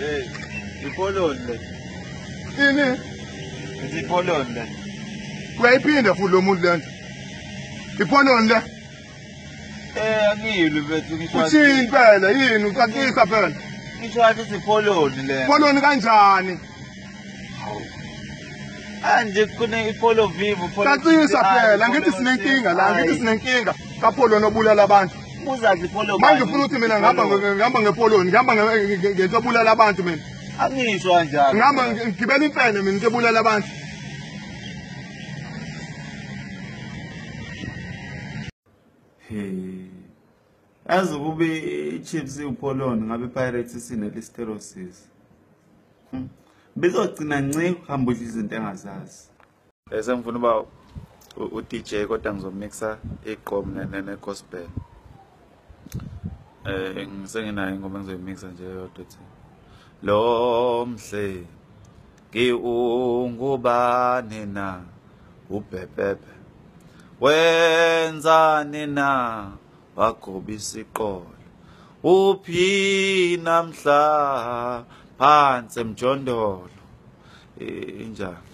Hey, ipoloni le. Ini? Ipoloni le. Uyayiphinda futhi lo muntu lento. Ipoloni le. Eh, angiyilo mfethu ngisho. Uthini phela yini ucacisa phela. Ngisho athi ipoloni le. Ipoloni kanjani? Anje kune ipolo vivo polo. Cacisa phela ngithi sinenkinga la, ngithi sinenkinga kaPoloni obulala abantu. Uzazi ipolo. Manje ufuna ukuthi mina ngihamba ngepoloni, ngihamba ngento obulala abantu mina. Angisho kanjalo. Ngihamba ngigibela imfene mina into ebulala abantu. Hey. Yazi ukube iChiefs iwuPoloni ngabe iPirates isine-listeriosis. Bezogcina nce uhamba udla izinto engazazi. Sengifuna uba u-DJ kodwa ngizomixa igqom ne-gospel. Ngisengenayo ingoma engizoyimixa nje yodwa ethi lo mhle ngiungubani na ubhebhebhe wenzani na wagobisa iqolo uphi namhla phansi emjondolo injalo.